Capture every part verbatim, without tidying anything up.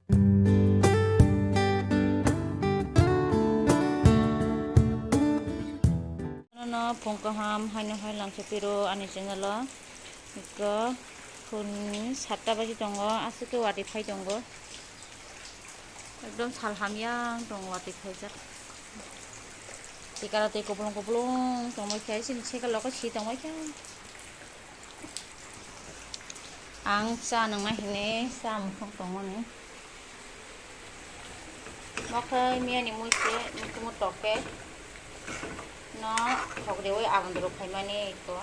Nono phung kaham haino hai langsa piro ani channel o. Iko phun satta baji tongo, aswk khe watwi phai tongo. Ekdom sal hamya tong watwi phaijak. Tikara twi kupulung kupulung tongbai khe, chini cycle rok si tongbai khe. Ang cha nangna hinwi cha mukhung tongmani. Mokhai miyani mui se mukhumu toke no thokrewi abondoro phaimani iko.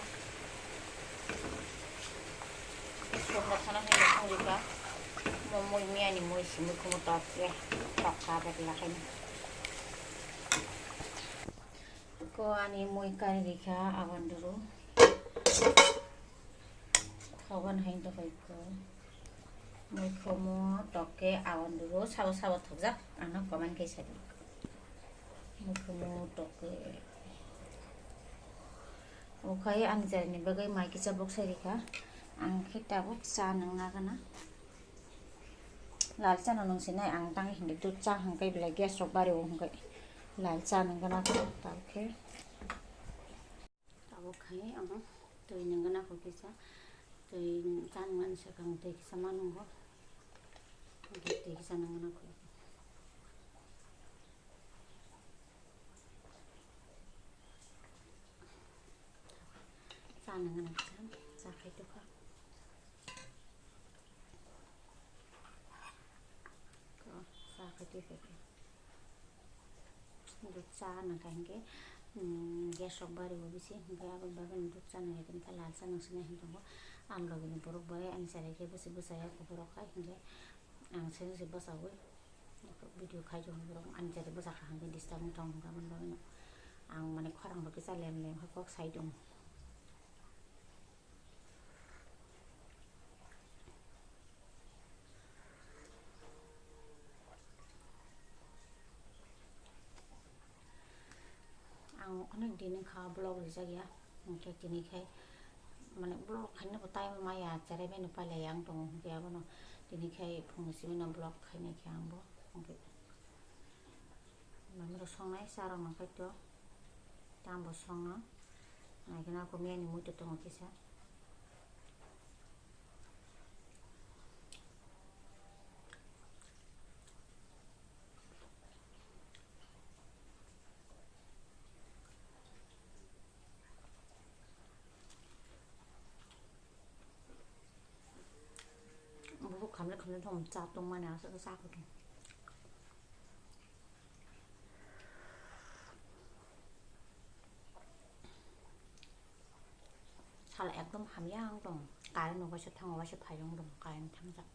Sumra thana hinwi thang rika. Mo mui miyani mui se mukhumu toke tokha bak lakhai. Ko ani mui kari rikha abondoro. Thogan hai dohoi ko. Mui khomo tokke awan duro sabo sabo thokjak ano comment khe sadi. Mui khomo tokke. Okhai ani jarni bagwi mai kisa boksai rikha. Ang khe tabuk cha nang nagana. Lal cha no nung sinai ang tang hindi dud cha hangkai belai gas rok bari o hangkai. Lal cha nang gana tabuk khe. Tabuk khai ang twi nangna kho kisa, twi chanmani swkang twi kisa ma nungo, twi kisa nangna kho. Cha nangna kisa, cha khai tukha. Ko, cha khai twi khai. Dud cha nang kha hinkhe, mm, gas rok bari bo bisi, hinkhe aboni bagwi dud cha nang kha, lal cha nang sinai hinwi tongo. Ang logini borok bai ani chari khe bwswi bwsaya kuphur rok khai hinkhe ang se se bwchaui video khai tongo borok ani chari bwchakha hinkhe disturb wng tongo hinkhe aboni bagwino ang mane khorang bo kisa lem lem khe kok sai tongo. Ang onek din wngkha vlog rijak ya, hwnkhe tini khai mane vlog khaina bo time maya, cherai bai no pailai ya wng tongo, hwnkhe abono tini khai phung simi no vlog khainai khe ang bo, hwnkhe. Mami rok songnai cha rok nang khaito. Tamo songno. Naikhe nang khe miyani muitu tongo kisa. Bubuk khamle khamle thong cha tongmani aswk cha khe. Sal ekdom hamya ang tong. Current no waisa thango, waisa phaiyung tong, current thangjak.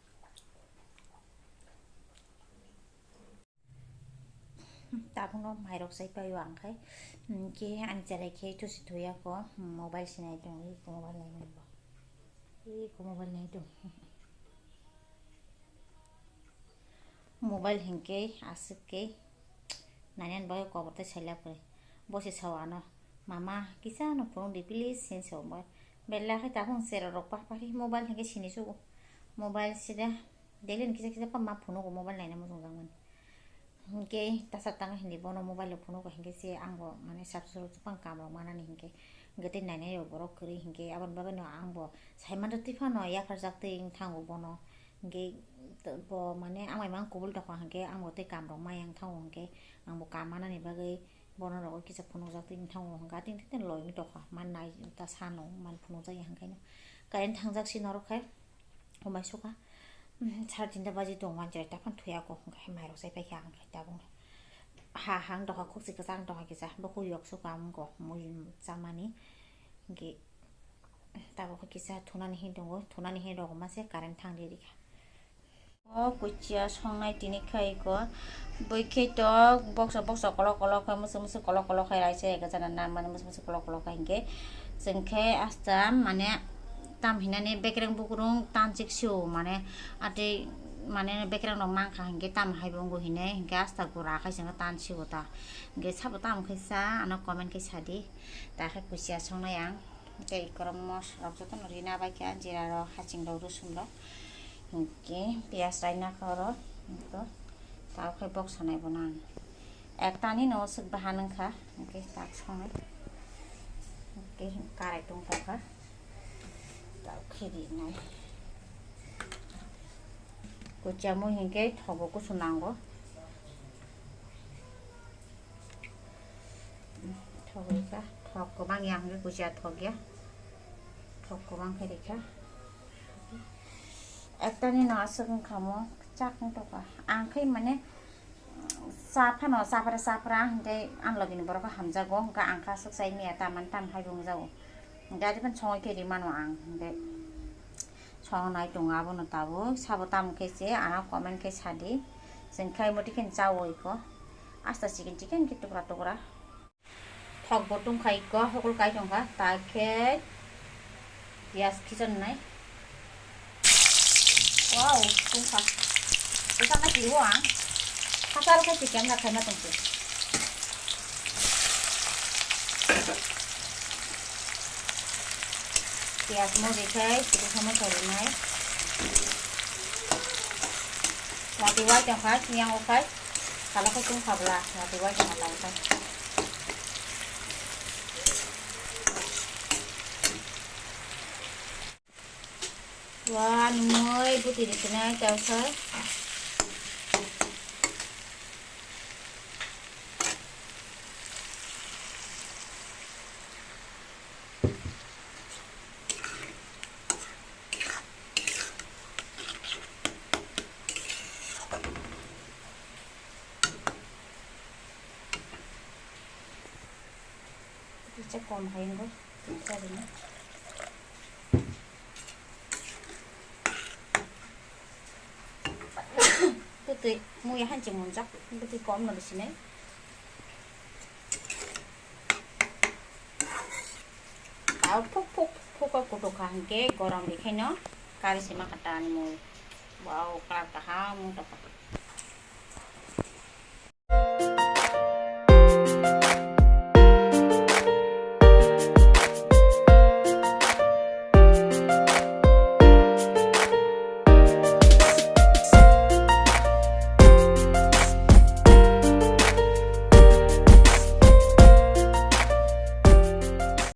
Tabukno mairok chai paio ang khai. Hwnkhe ani cherai khe tusi thuya kho, mobile sinai tong, iko mobile nai bo. Iko mobile nai tong. Mobile hinkhe aswk khe nainani bagwi kobor tei sailak kwrwi. Bo se sao ano, "Mama, kisa no phunuk di please," hinwi sao bo. Belai khe tabuk chera rok pah pah khe mobile hinkhe sini sugo. Mobile sida daily ni kisa kisa pha ma phunugo mobile naina muchung jakmani. Hinkhe tasa tang hindi bono mobile rok phunugo hinkhe se ang bo mane sab suru chwpang kam rok manani hinkhe. Hinkhe tei nainai rok borok kwrwi hinkhe aboni bagwino ang bo sai manjak twi phano yapharjak twi wng thango bono. Hinkhe bo mane ang bai mang kubul tongkha hinkhe ang bo tei kam rok maya wng thango hinkhe ang bo kam manani bagwi bono rogo kisa phunukjak twi wng thango hinkhe atwng tei loi wng tongkha man nai ta sano man phunukjak ya hinkhe current thangjak si norok khe humai sukha sar tinta baji tong man cherai taphang thuya kok hinkhe mairok chai paikha ang khe tabuk ha hang tongkha khukchi kwchang tongkha kisa bo kuyok sukha wngkha mui chamani hinkhe. Tabuk kisa thunani hin tongo, thunani hin rok mase current thang di rikha. O kuchia songnai tini khai ko, bui khe to boksa boksa kolok kolok khai, musu musu kolok kolok khai raisa ega jana nan mani musu musu kolok kolok khai hinkhe, chwng khe asta mane tam hinani bekreng bukrung tanchik sio mane atwi mane bekreng rok mankha hinkhe tam hai bo wngwi hinai hinkhe asta gura khai chwng tan sio ta hinkhe sabo tam khai sa ano comment khai sadi ta khe kuchia songnai ang. Tei kwrwngmo rok jotono rina bai kha, jira rok, haching rok, rusum rok, hinkhe piyaj raina kha oro, To, tao khe bok sanai bo nang. Ektani no swk bahan wngkha, hwnkhe tak songnai. Hwnkhe karai tong tongkha. Tao khe rinai. Kuchamo hinkhe thogo kusu nango. Thok rikha, thok kwbang ya hwnkhe kuchia thok ya. Thok kwbang khe rikha. Ektani no aswk wngkha mo, chak wng tongkha. Ang khe mane, cha phano, cha phra, cha phra, hwnkhe ang logini borok hamjago, hwnkhe ang kha aswk chai maya, tamani tam hai bo wngjago. Hwnkhe ari phano songwi khe rimano ang, hwnkhe songnai tongo abono tabuk. Sabo tamo khe se ano comment khe sadi. Chwng khe motwi khe chaui kho. Asta chicken chicken khe tukra tukra. Thok bo tungkha ikko, hokol kai tongkha, ta khe piyaj khichon nai. Wow, tungkha. Bwsakno kirio ang. Hachal khe chicken na khaima tongkhe. Piyaj mo rikhe, chicken samo sorinai. Watwi wai tongkha, siyang okhai. Salo khe tungkha bwla, watwi wai tongkha tamo khe. Wa, nungwi bwtwi rwkhinai tei khe. Kisa kom hai wngkha, kisa rwna. Bwtwi muya hanching munjak, bwtwi kom no bisinai. Tao phuk phuk phuk khe kutuk kha hinkhe gorom rikhaino kari se ma kha tani mui. Wow, kalar kaham wng tongkha.